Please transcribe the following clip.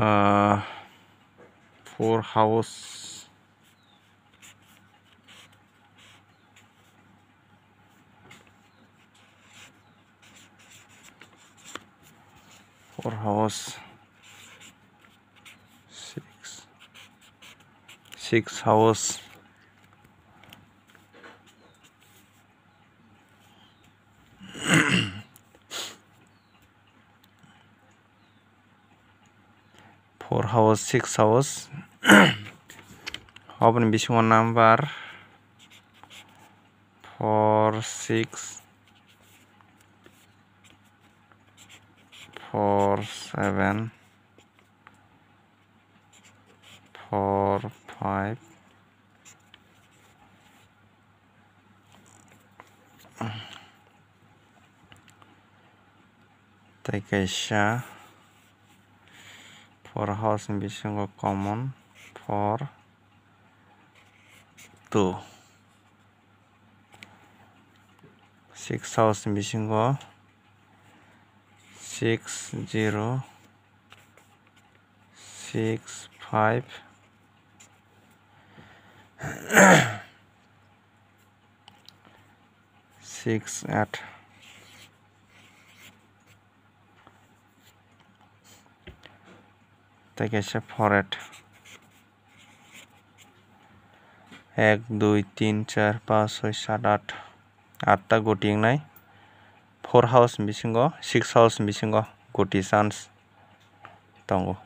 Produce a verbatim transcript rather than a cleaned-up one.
Uh, four house. Four house. Six. Six house. Four house, six house. Oboni bisingo number four, six, four, seven, four, five, tei kaisa four house ni bisingo common four, two. Six house ni bisingo six, zero, six, five, six, eight. Tei kaisa four, eight. Ek, dui, tin, char, panch, soi, sat, aat. Atta guti wngnai. Four house ni bisingo, six house ni bisingo guti chance tongo.